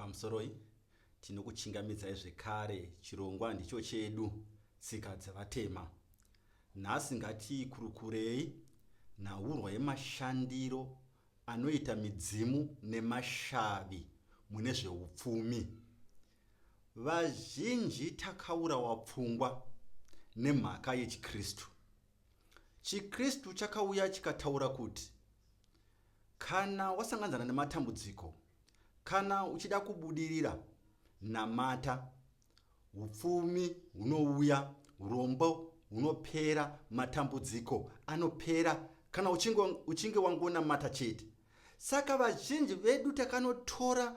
Pamusoroi, tinokuchingamidzai zvekare. Chirongwa ndicho chedu, Tsika Dzevatema. Nhasi ngatikurukurei nhaurwa yemashandiro anoita midzimu nemashavi mune zveupfumi. Vazhinji takaurawa pfungwa nemhaka yechiKristu. ChiKristu chakauya chikataura kuti kana wasanganzana nematambudziko, kana uchida kubudirira, namata. Upfumi hunouya, urombo hunopera, matambudziko anopera kana uchinge, uchinge wangonamata chete. Saka vazhinji vedu takanotora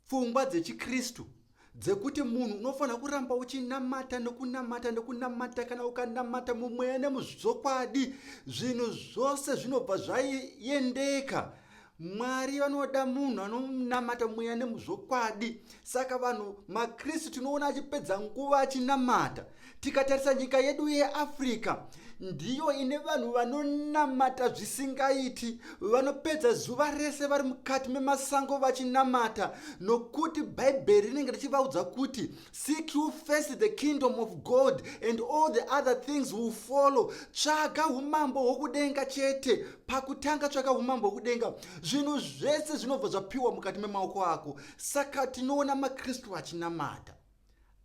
pfungwa dzechiKristu dzekuti munhu unofanira kuramba uchinamata nekunamata nekunamata. Kana ukanamata mumweya nemuzvokwadi, zvinhu zvose zvinobva zvaiendeka. Mwari vanoda munhu anonamata mweya nemuzvokwadi. Saka vanhu maKristu tinoona achipedza nguva achinamata. Tikatarisa nyika yedu yeAfrica, ndiyo ine vanhu vanonamata zvisingaiti. Vanopedza zuva rese vari mukati memasango vachinamata, nokuti Bhaibheri rinenge richivaudza kuti, "Seek you first the kingdom of God and all the other things will follow." Tsvaga umambo hwokudenga chete pakutanga. Tsvaka umambo hwokudenga, zvinhu zvese zvinobva zvapiwa mukati memaoko ako. Saka tinoona maKristu achinamata,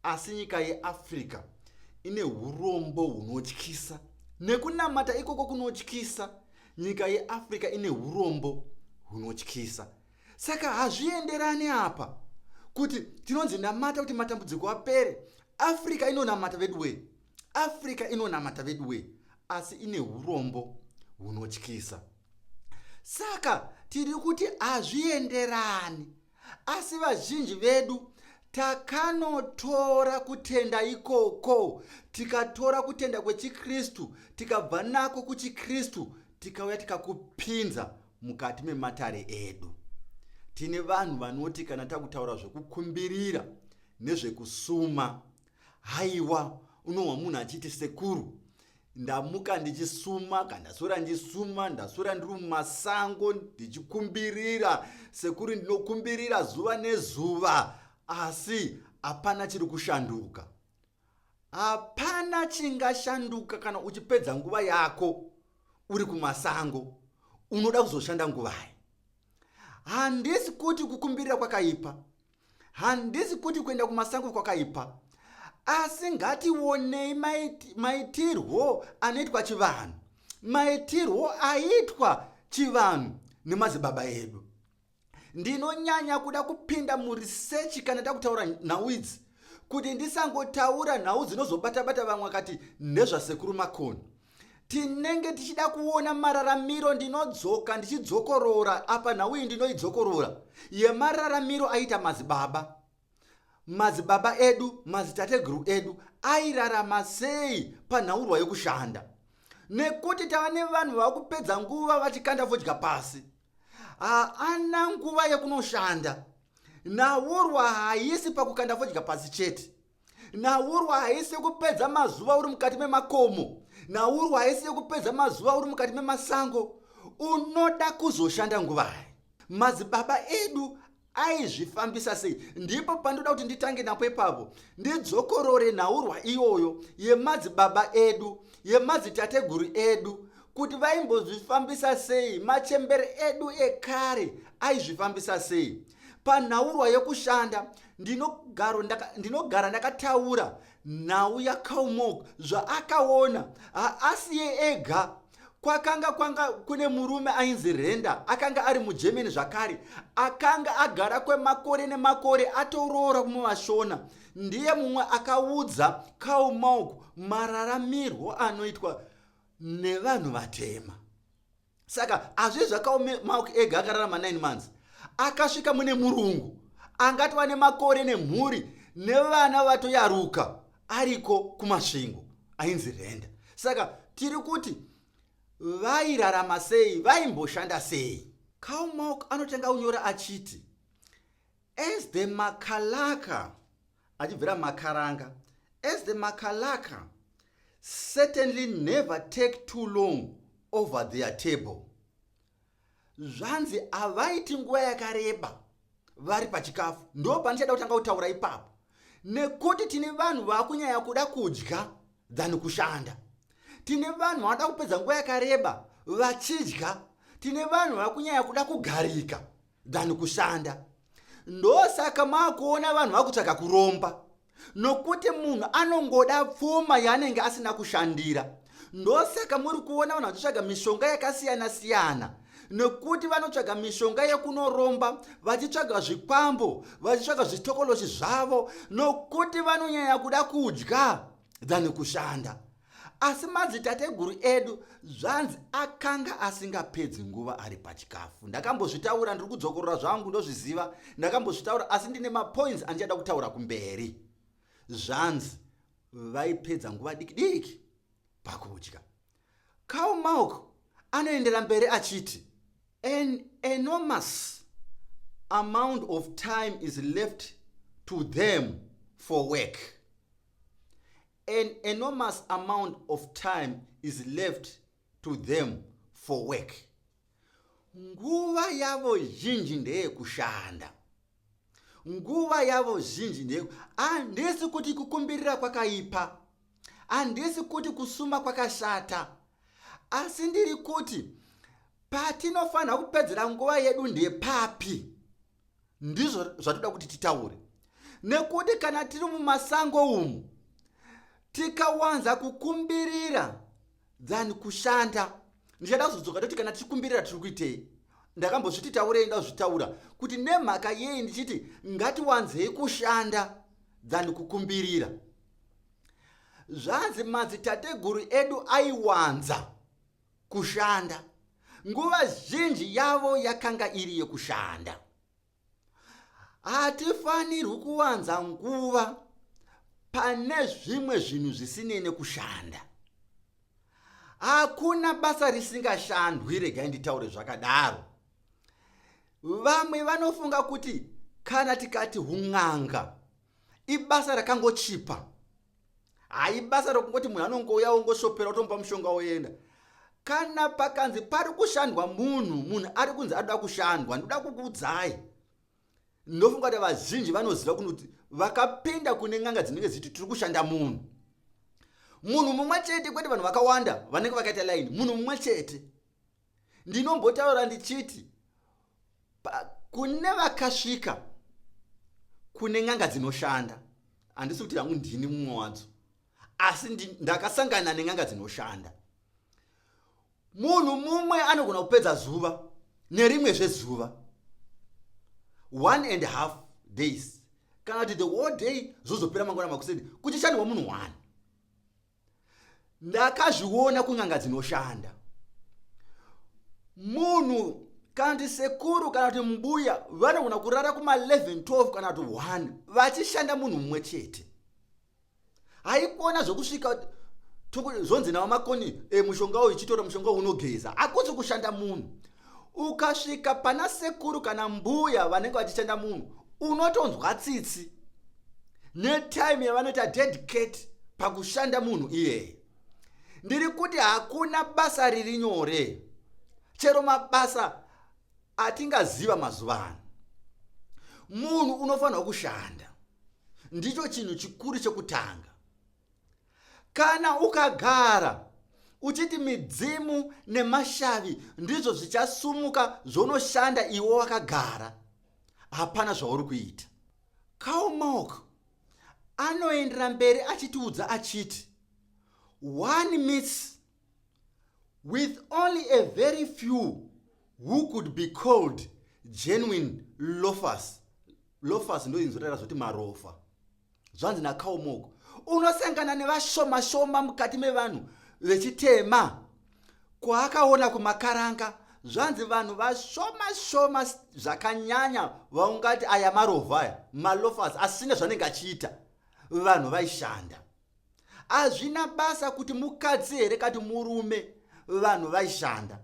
asi nyika yeAfrica ine urombo hunotyisa. Nekunamata ikoko kunotyisa, nyika yeAfrica ine urombo hunotyisa. Saka hazvienderani apa kuti tinonzi namata kuti matambudziko apere. Africa inonamata vedu wee, Africa inonamata vedu wee, asi ine urombo hunotyisa. Saka tiri kuti hazvienderani, asi vazhinji vedu takanotora kutenda ikoko, tikatora kutenda kwechiKristu, tikabva nako kuchiKristu, tikauya tikakupinza mukati mematare edu. Tine vanhu vanoti kana takutaura zvekukumbirira nezvekusuma, haiwa, unohwa munhu achiti, "Sekuru, ndamuka ndichisuma, kana ndaswera ndichisuma, ndaswera ndiri mumasango ndichikumbirira. Sekuru, ndinokumbirira zuva nezuva, asi hapana chiri kushanduka." Hapana chingashanduka kana uchipedza nguva yako uri kumasango. Unoda kuzoshanda nguvai? Handisi kuti kukumbirira kwakaipa, handisi kuti kuenda kumasango kwakaipa, asi ngationei maitirwo anoitwa chivanhu, maitirwo aitwa chivanhu nemadzibaba edu. Ndinonyanya kuda kupinda muresearch kana takutaura nhau idzi, kuti ndisangotaura nhau dzinozobata-bata vamwe akati ndezvasekuru Makoni. Tinenge tichida kuona mararamiro. Ndinodzoka ndichidzokorora apa, nhau iyi ndinoidzokorora, yemararamiro aita madzibaba, madzibaba edu, madzitateguru edu airarama sei panhaurwa yekushanda, nekuti tava nevanhu vava kupedza nguva vachikanda fodya pasi, haana nguva yekunoshanda. Nhaurwa haisi pakukanda fodya pasi chete. Nhaurwa haisi yekupedza mazuva uri mukati memakomo. Nhaurwa haisi yekupedza mazuva uri mukati memasango. Unoda kuzoshanda nguvai? Madzibaba edu aizvifambisa sei? Ndipo pandoda kuti nditange napo ipapo, ndidzokorore nhaurwa iyoyo yemadzibaba edu, yemadzitateguru edu, kuti vaimbozvifambisa sei. Machembere edu ekare aizvifambisa sei panhaurwa yekushanda? Ndinogara ndakataura nhau yaKarl Marx, zvaakaona. Haasiye ega. Kwakanga kwanga kune murume ainzi Renda, akanga ari muGermany zvakare, akanga agara kwemakore nemakore, atoroora kumuvashona. Ndiye mumwe akaudza Karl Marx mararamirwo anoitwa nevanhu vatema. Saka hazvi zvaKarl Marx ega akararama 9 months, akasvika mune murungu angatova nemakore nemhuri nevana vatoyaruka ariko kuMasvingo, ainzi Renda. Saka tiri kuti vairarama sei? Vaimboshanda sei? Karl Marx anotanga kunyora achiti, "As the Makalaka," achibvira Makaranga, "as the Makalaka certainly never take too long over their table." Zvanzi havaiti nguva yakareba. vari pachikafu. Ndo pandichada kutanga kutaura ipapo, nekuti tine vanhu vakunyanya kuda kudya than kushanda. Tine vanhu vanoda kupedza nguva yakareba vachidya. Tine vanhu vakunyanya kuda kugarika than kushanda. Ndosaka maakuona vanhu vakutsvaga kuromba, nokuti munhu anongoda pfuma yaanenge asina kushandira. Ndosaka muri kuona vanhu vachitsvaga mishonga yakasiyana siyana, nekuti vanotsvaga mishonga yekunoromba, vachitsvaga zvikwambo, vachitsvaga zvitokoloshi zvavo, nokuti vanonyanya kuda kudya than kushanda. Asi madzitateguru edu zvanzi akanga asingapedzi nguva ari pachikafu. Ndakambozvitaura, ndiri kudzokorora zvangu, ndozviziva ndakambozvitaura, asi ndine mapoints andichada kutaura kumberi. Zvanzi vaipedza nguva diki diki pakudya. Karl Marx anoendera mberi achiti, "An enormous amount of time is left to them for work." An enormous amount of time is left to them for work. Nguva yavo zhinji ndeyekushanda. Nguva yavo zhinji ndeye. Handisi kuti kukumbirira kwakaipa, handisi kuti kusuma kwakashata, asi ndiri kuti patinofanira kupedzera nguva yedu ndepapi? Ndizvo zvatoda kuti titaure, nekuti kana tiri mumasango umu tikawanza kukumbirira than kushanda, ndichada kuzodzoka toti kana tichikumbirira tiri kuitei. Ndakambozviti taurei, ndazvitaura kuti nemhaka yei ndichiti ngatiwanzei kushanda than kukumbirira. Zvanzi madzitateguru edu aiwanza kushanda. Nguva zhinji yavo yakanga iri yekushanda. Hatifanirwi kuwanza nguva pane zvimwe zvinhu zvisinei nekushanda. Hakuna basa risingashandwi, regai nditaure zvakadaro. Vamwe vanofunga kuti kana tikati un'anga ibasa rakangochipa, hai, basa rokungoti munhu anongouya, ongoshopera, otomupa mushonga, oenda. Kana pakanzi pari kushandwa munhu, munhu ari kunzi anoda kushandwa, ndoda kukuudzai, ndofunga kuti vazhinji vanoziva kunoti vakapinda kune n'anga dzinenge dzichiti tiri kushanda munhu, munhu mumwe chete, kwete vanhu vakawanda vanenge vakaita laini, munhu mumwe chete. Ndinombotaura ndichiti kune vakasvika kune n'anga dzinoshanda, handisi kuti hangu ndini mumwe wadzo, asi ndakasangana nen'anga dzinoshanda. Munhu mumwe anogona kupedza zuva nerimwe zvezuva, 1.5 days, kana kuti the whole day, zvozopera mangwana makuseni, kuchishandwa munhu one. Ndakazviona kun'anga dzinoshanda. Munhu kana kuti sekuru kana kuti mbuya vanogona kurara kuma11, 12 kana kuti 1 vachishanda munhu mumwe chete. Haikuona zvokusvika zvonzi nawo makoni e, mushonga uyu chitora, mushonga uyu unogeza. Hakusi kushanda munhu. Ukasvika pana sekuru kana mbuya vanenge vachishanda munhu, unotonzwa tsitsi netime yavanoita dedicate pakushanda munhu iyeye. Ndiri kuti hakuna basa riri nyore, chero mabasa atingaziva mazuva ano. Munhu unofanirwa kushanda, ndicho chinhu chikuru chekutanga. Kana ukagara uchiti midzimu nemashavi ndizvo zvichasumuka zvonoshanda iwe wakagara, hapana zvauri kuita. Karl Marx anoendera mberi achitiudza achiti, "One meets with only a very few who could be called genuine loafers." Loafers ndo inzotaura zvoti marofa. Zvanzi naKarl Marx, unosangana nevashoma shoma mukati mevanhu vechitema kwaakaona kumakaranga. Zvanzi vanhu vashoma shoma zvakanyanya vaungati aya marovha, aya maloafers asina zvanenge achiita. Vanhu vaishanda. Hazvina basa kuti mukadzi here kati murume, vanhu vaishanda,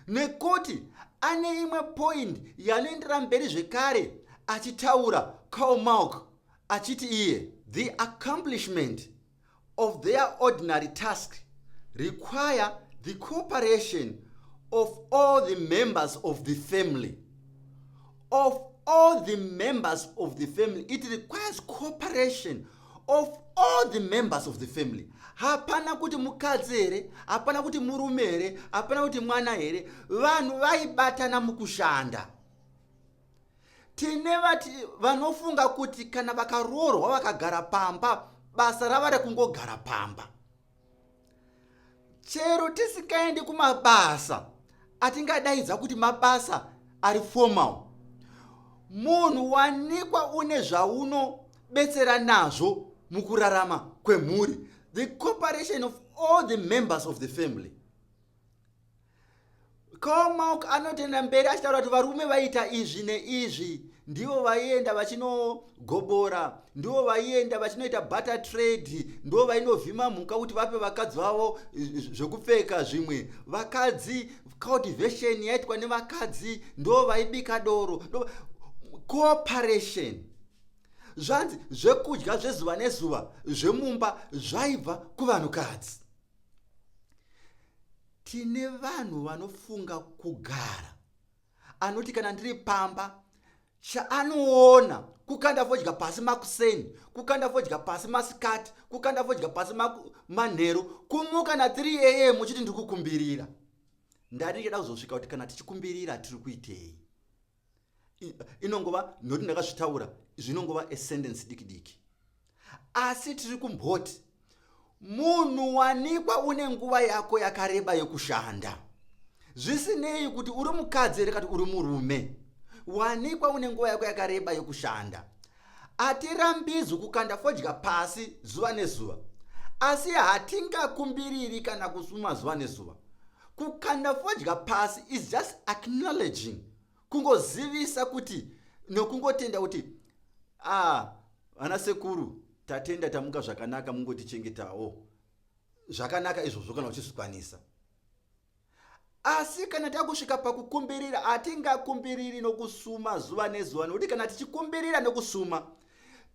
nekuti ane imwe point yanoendera mberi zvekare achitaura Karl Marx achiti iye, "The accomplishment of their ordinary task require the cooperation of all the members of the family of all the members of the family. It requires cooperation of all the members of the family. Hapana kuti mukadzi here, hapana kuti murume here, hapana kuti mwana here. Vanhu vaibatana mukushanda. Tine vati vanofunga kuti kana vakaroorwa vakagara pamba, basa rava rekungogara pamba. Chero tisingaendi kumabasa atingadaidza kuti mabasa ari formal, munhu wanikwa une zvaunobetsera nazvo mukurarama kwemhuri. The cooperation of all the members of the family. Karl Marx anotenda mberi achitaura kuti varume vaita izvi neizvi, ndivo vaienda vachinogobora, ndivo vaienda vachinoita barter trade, ndivo vainovhima mhuka kuti vape vakadzi vavo zvekupfeka. Zvimwe vakadzi, cultivation yaitwa nevakadzi, ndo vaibika doro. Cooperation. Zvanzi zvekudya zvezuva nezuva zvemumba zvaibva kuvanhukadzi. Tine vanhu vanofunga kugara, anoti kana ndiri pamba, chaanoona kukanda fodya pasi makuseni, kukanda fodya pasi masikati, kukanda fodya pasi manheru, kumuka na3 a.m. uchiti ndiri kukumbirira. Ndati ndichada kuzosvika kuti kana tichikumbirira tiri kuitei. Inongova noti ndakazvitaura, zvinongova a sentence diki diki, asi tiri kumboti munhu wanikwa une nguva yako yakareba yekushanda, zvisinei kuti uri mukadzi here kati uri murume. Wanikwa une nguva yako yakareba yekushanda. Hatirambidzwi kukanda fodya pasi zuva nezuva, asi hatingakumbiriri kana kusuma zuva nezuva. Kukanda fodya pasi is just acknowledging, kungozivisa kuti nokungotenda kuti, ah, vana sekuru, tatenda, tamuka zvakanaka, mungotichengetawo zvakanaka. Izvozvo kana uchizvikwanisa. Asi kana takusvika pakukumbirira, hatingakumbiriri nokusuma zuva nezuva, nokuti kana tichikumbirira nokusuma,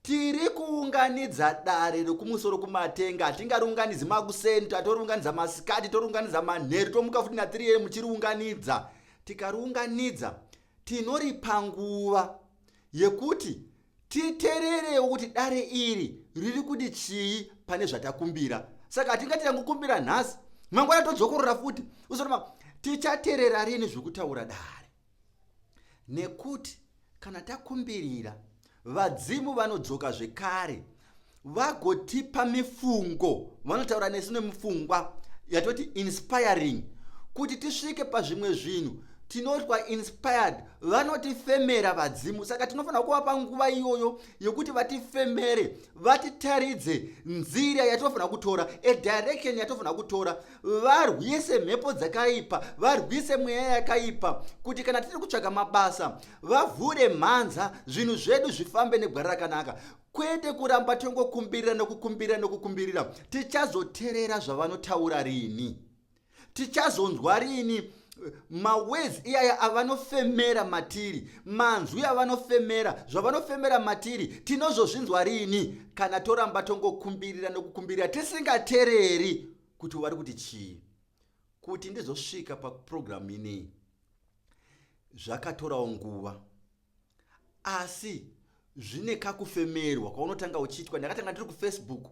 tiri kuunganidza dare rekumusoro kumatenga. Hatingariunganidzi makuseni, tatoriunganidza masikati, toriunganidza manheru, tomuka futi na3 muchiriunganidza. Tikariunganidza, tinoripa nguva yekuti titeererewo kuti dare iri riri kuti chii pane zvatakumbira. Saka hatingati tangokumbira nhasi, mangwana todzokorora futi. Uzoroma tichateerera rini zvekutaura dare? Nekuti kana takumbirira, vadzimu vanodzoka zvekare vagotipa mifungo. Vanotaura nesu nemufungwa yatoti inspiring, kuti tisvike pazvimwe zvinhu. Tinotwa inspired, vanotifemera vadzimu. Saka tinofanira kuvapa nguva iyoyo yekuti vatifemere, vatitaridze nzira yatinofanira kutora, a direction yatinofanira kutora, varwise mhepo dzakaipa, varwise mweya yakaipa, kuti kana tiri kutsvaga mabasa, vavhure mhanza, zvinhu zvedu zvifambe negwara rakanaka, kwete kuramba tongokumbirira nokukumbirira nokukumbirira. Tichazoteerera zvavanotaura rini? Tichazonzwa rini mawords iyaya avanofemera matiri, manzwi avanofemera, zvavanofemera matiri tinozozvinzwa rini, kana toramba tongokumbirira nokukumbirira tisingateereri kuti vari kuti chii? Kuti ndizosvika papurogiramu ineyi zvakatorawo nguva, asi zvine kakufemerwa kwaunotanga uchiitwa. Ndakatanga ndiri kuFacebook,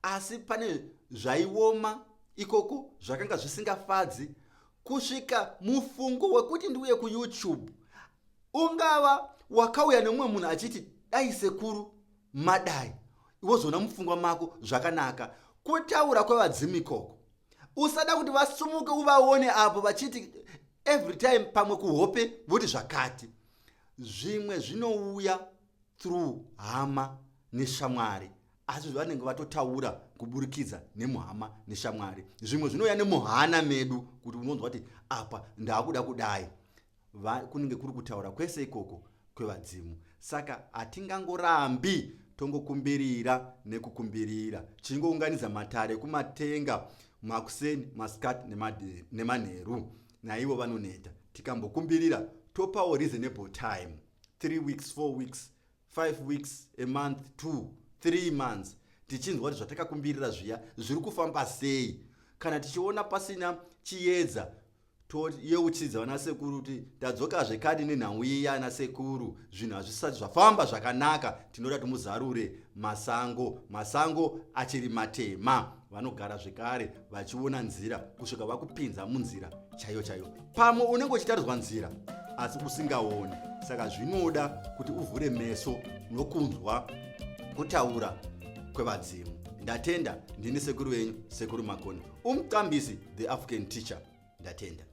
asi pane zvaioma ikoko zvakanga zvisingafadzi, kusvika mufungo wekuti ndiuye kuYouTube ungava wakauya nemumwe munhu achiti, "Dai sekuru madai." Iwozoona mupfungwa mako zvakanaka. Kutaura kwevadzimu ikoko. Usada kuti vasumuke uvaone apo vachiti every time, pamwe kuhope voti zvakati. Zvimwe zvinouya through hama neshamwari, asi zvanenge vatotaura kuburikidza nemuhama neshamwari. Zvimwe zvinouya nemuhana medu, kuti unonzwa kuti apa ndaakuda kudai. Kunenge kuri kutaura kwese ikoko kwevadzimu. Saka hatingangorambi tongokumbirira nekukumbirira, chingounganidza matare kumatenga makuseni, masikati nemanheru. Naivo vanoneta. Tikambokumbirira, topawo reasonable time, 3 weeks, 4 weeks, 5 weeks, a month, 2, 3 months, tichinzwa kuti zvatakakumbirira zviya zviri kufamba sei. Kana tichiona pasina chiedza, Toyeuchidza vana sekuru kuti tadzoka zvekadi nenhau iya. Ana sekuru, zvinhu hazvisati zvafamba zvakanaka. Tinoda kuti muzarure masango. Masango achiri matema. Vanogara zvekare vachiona nzira kusvika vakupinza munzira chaiyo chaiyo. Pamwe unenge uchitaridzwa nzira asi usingaoni, saka zvinoda kuti uvhure meso nokunzwa kutaura kwevadzimu. Ndatenda. Ndini sekuru venyu, Sekuru Makoni, umqambisi, the African teacher. Ndatenda.